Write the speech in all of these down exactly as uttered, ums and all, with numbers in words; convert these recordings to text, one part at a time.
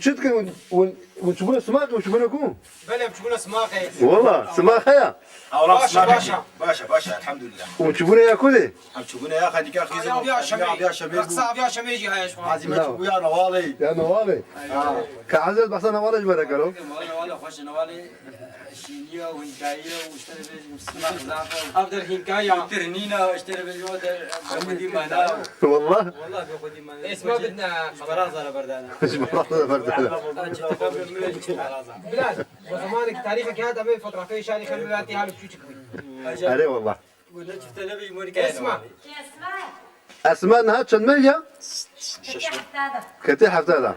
Çi dikin? Hûn, hûn, hûn çûbûne simaxê, hûn çûbûne ku? Belê, em çûbûne simaxê. Wala, simax heye? Ewla simaxê. Başa, başa, elhamdulillah. Hûn çûbûne ya ku de? Em çûbûne ya xedîka xîzim. Aviya Şemê. Aviya Şemê bû. Rexsa Aviya Şemê jî heye ji xwe. Azî me çûbû ya Newalê. Ya Newalê. Ka Ezret behsa Newalê ji me re kero. Newalê, xweş Newalê. Şîniya û hînkayiya û ji te re bêjim, simak zafe û ev der hînkaya. Tirnîna, ji te re bêjim, o der bi xwedî mana. Wallah. Wallah bi xwedî mana. Êsma bidne, ji beraza re berdana. Ji beraza re berdana. Bilal, o zamanê ki tarîxek hat, em ê fotografê şarî xelbî hatî hal û çûçik bû. Erê wallah. Êsma. Esma niha çend meh ya? Ketê hefta da.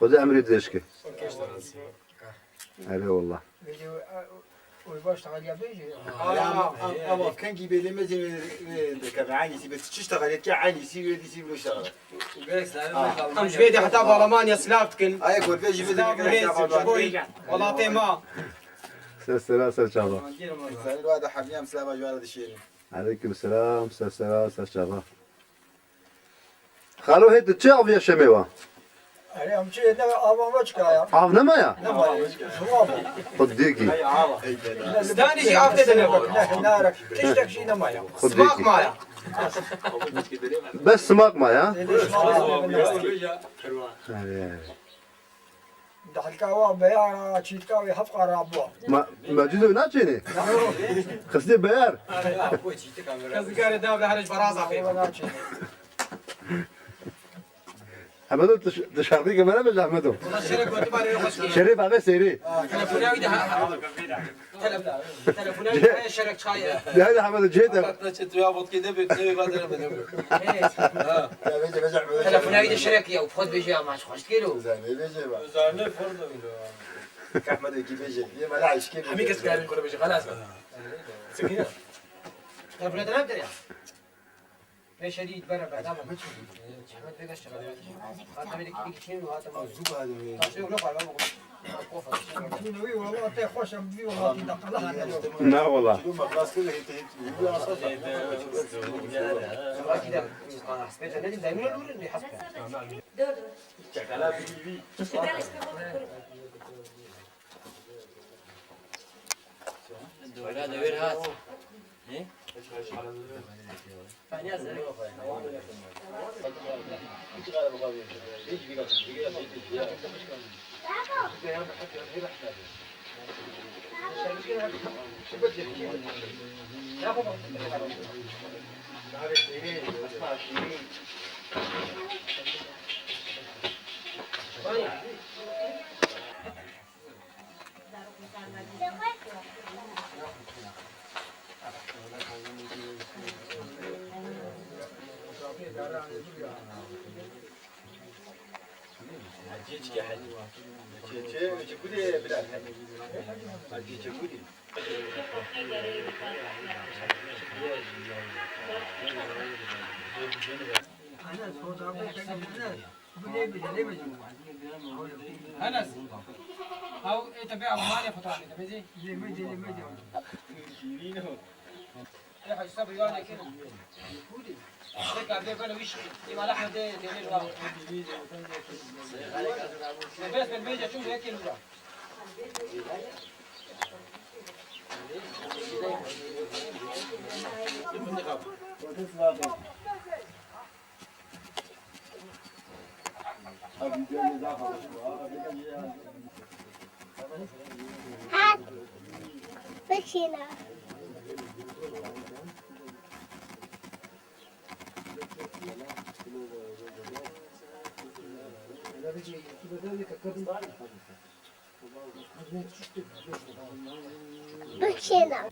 Xwedê emrê dirêj ke. Erê wallah. Vêca, e, o, o baş teqeliya bêjê. Ama, ama, ama kengî bê lê mezin ve, ve, de keve aynısı, be çiş teqeliya ki aynısı ve disi bir şey. Em ji vê de heta bi Alamanya silav dikin. Ay, kurbe ji vê de silav rêz ji bo welatê ma. Ser sera ser çava. Sen de hemiyem silava ji wara dişêrin. Aleyküm selam, ser sera ser çava. Xalo, hê tu çi aviya Şemê wa? Erê, em çi ne ava me çika ya? Av nema ya? Nema ya. Xwedî ki. Stanî jî av tê de nema. Ne, ne, tiştek jî nema ya. Xwedî ki. Simak ma ya. Bes simak ma ya? Erê, erê. Dahlka wa beyara çîtka wê hevqa rabûa. Ma, ma cî de naçênê? Xistê beyar. Kes dikarê dav de herêj beraza xê. Naçênê. Hemedo, tu ş-, tu şarkıyı kemere mi Ahmedo? Ulan şeref götü bari yok. Şeref abi seyri. Telefona bir daha. Telefona bir daha şerek çay. Ya da Ahmedo ceyda. Hatta çetu ya vodka de bir, ne bir badere mi ne bir. Telefona bir de şerek ya, ufat bir şey ama hoş geliyor. Zane bece bak. Zane forda bile. Ahmedo gibi bece. Ye bala işke. Hemi kes kare kore bece, halas. Sıkıya. Telefona da ne yaptı ya? Pêşerî bere berdava. Ahmet pêk eştexele. Hatta bir iki kişi mi hatta. Zû bade. Taşê yok, yok, yok. Wî wela te xweş em, wî wela tî daqala hate. Na wela. Dur, dur. Dora da wêr hat. He? Enes. Ew ê te bê Almanya fotoğrafê te bê zî. Ê Hacı Sabri ya ne kir? Kudî. Tek abi böyle bir şey. İmam Ahmed de tebir var. Bes ben bence çok yakın var. Hat. Bişîne. Bişîne.